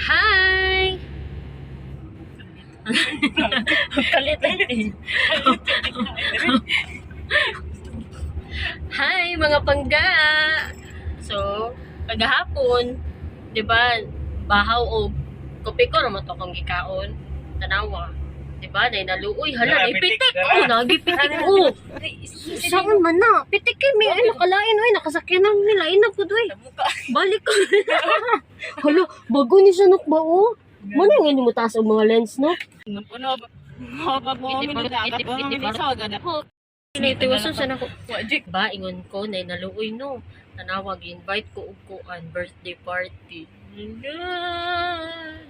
Hi! Kalit lang. Hi, mga pangga! So, kagahapon, di ba, bahaw o kopi ko raman to akong gikaon. Tanawa. Di ba, nay naluoy. Hala, nay pitik ko. Nagipitik ko. Saan man na? Pitik kay may ay nakalain oy, nakasakyan na nila na pud oy. Balik ko. Hala, bago ni siya ba oh? Mo na yung mo taas og mga lens, no? Tinitiwasan sa nako. Ba ingon ko nay naluoy, no. Tanawag invite ko og kuan birthday party. Yan.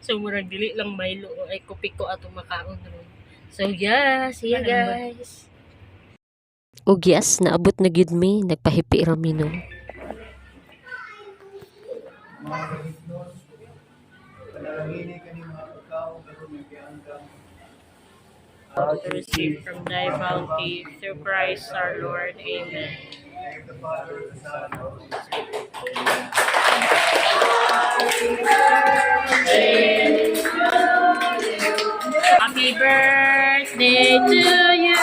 So murag dili lang Milo ay kopi ko atong makaon ron. So yeah, see you guys. Ug yes, naabot na gyud mi, nagpahipi ra mi, no. Mga kahignos, panalangini kani mga pagkaon karon nga giangkang To receive from thy bounty through Christ our Lord. Amen. In the name of the Father, the Son, and the Holy Spirit. Amen. Happy birthday to you.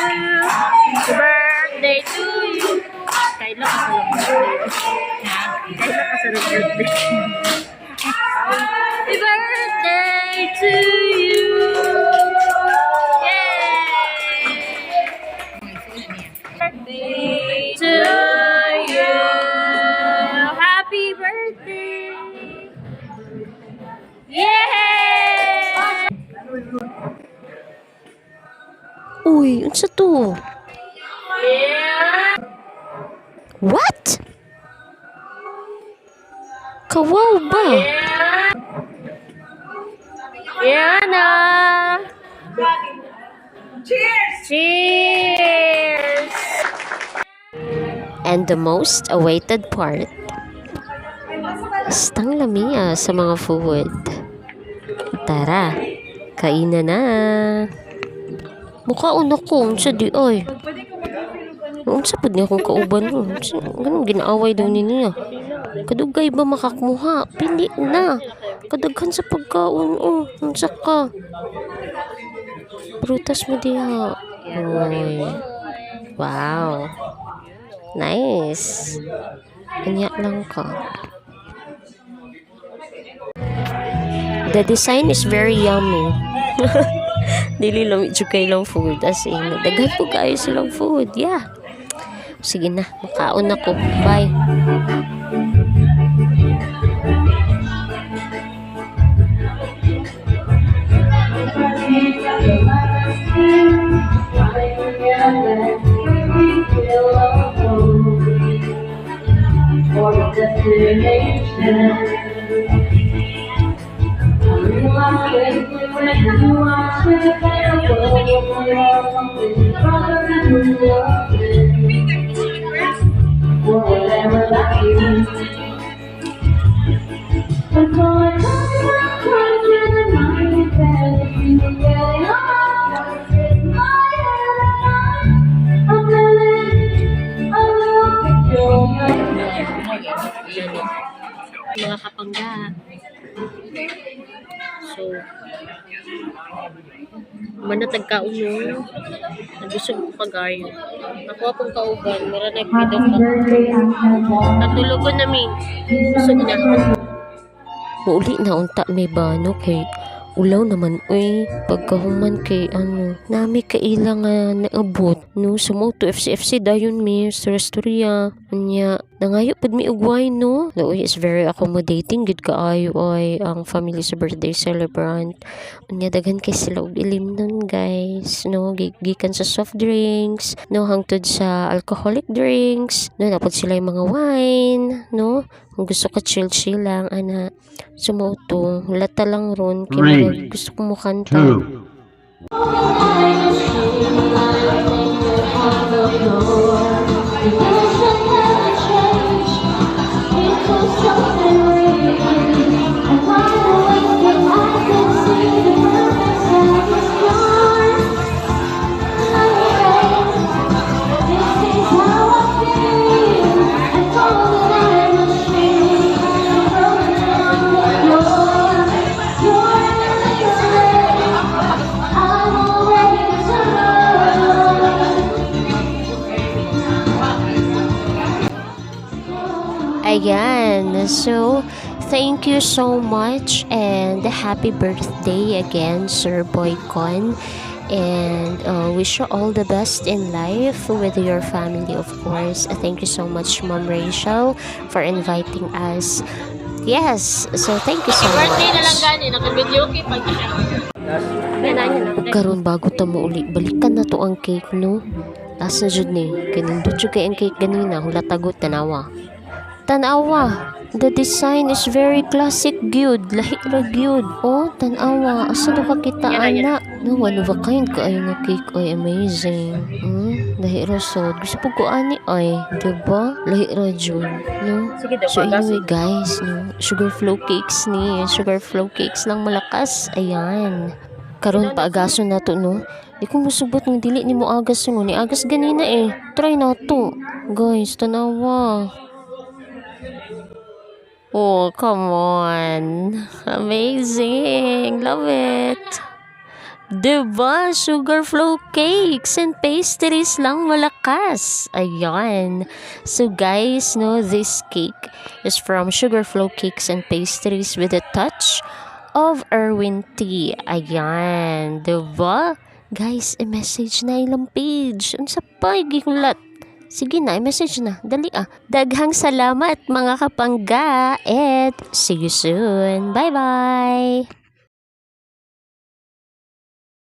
Happy birthday to you. Kailan ka sa birthday? Kailan ka sa birthday? Happy birthday to you. Yay! Birthday to you. Happy birthday. Yay! Uy, unsa to? Yeah! What? Kawaw ba? Yana! Cheers! Cheers! And the most awaited part, Stang lamia sa mga food. Tara, kainan na. Mukhaon ako, unsa di ay. Unsa pud niya akong kauban no? Ganun ginaaway daw ni niya. Kadugay ba makakmuha? Pili na. Kadaghan sa pagkaon oh. Unsa ka? Prutas mo diha. Oy. Wow. Nice. Unya lang ka. The design is very yummy. Dili lang jud kay lang food, as in daghan po kaayo silang food. Yeah. Sige na, makaon ako. Bye. For destination. I realize quickly when you are something rather than nothing. Whatever that means. And so I come back to the night and getting on in my head and I'm feeling a little peculiar. Yan o. Mga kapangga. So, manatag kaon no. Nabusog ko kagayo. Ako akong kauban, mura na Happy ka. Birthday, Uncle Bob. Katulogon nami. Busog na. Muuli na unta mi ba, no, kay ulaw naman uy. Pagkahuman kay ano nami kaila nga naabot, no, sa Moto FCFC dayon mi sa Restoria. Unya nangayo pud mi og wine, no. Uy, is very accommodating gid kaayo ay ang family sa birthday celebrant. Unya daghan kay sila og ilimnon, guys, no. Gikan sa soft drinks, no, hangtod sa alcoholic drinks, no. Napod sila yung mga wine, no, kung gusto ka chill chill lang ana. So mao to, lata lang ron kay Three, murag gusto ko mokanta. Two, Something real. And wide awake, I could see the perfect sky was yours. This is how I feel. And all that I'm a stream, rolling on the floor. Ayan. So, thank you so much and happy birthday again, Sir Boycon. And wish you all the best in life with your family, of course. Thank you so much, Ma'am Rachel, for inviting us. Yes, so thank you so Birthday na lang much. gani, naka-video kay pag Ug karon bago ta mouli, balikan na to ang cake, no. Taas na jud ni. Kanindot jud kay ang cake ganina, hula tagot, tanawa. Tanawa. The design is very classic gyud. Lahi ra gyud. Oh, tanawa. Asa do ka kita ana? No, one of a kind kaayo nga cake ay, amazing. Lahi ra sad. Gusto pud ko ani ay, diba? Lahi ra jud, no? Sige daw, So pagas. anyway guys, no, Sugar Flow Cakes ni, Sugar Flow Cakes lang malakas. Ayan. Karon paagason na to, no. Di ko musubot ng dili ni mo agas, no. Ni agas ganina eh. Try na to. Guys, tanawa. Oh, come on. Amazing. Love it. Diba? Sugar Flow Cakes and Pastries lang malakas. Ayan. So guys, no, this cake is from Sugar Flow Cakes and Pastries with a touch of Erwin Tea. Ayan. Diba? Guys, i-message na ilang page. Unsa pa, gikulat. Sige na, i-message na. Dali ah. Daghang salamat, mga kapangga, and see you soon. Bye-bye!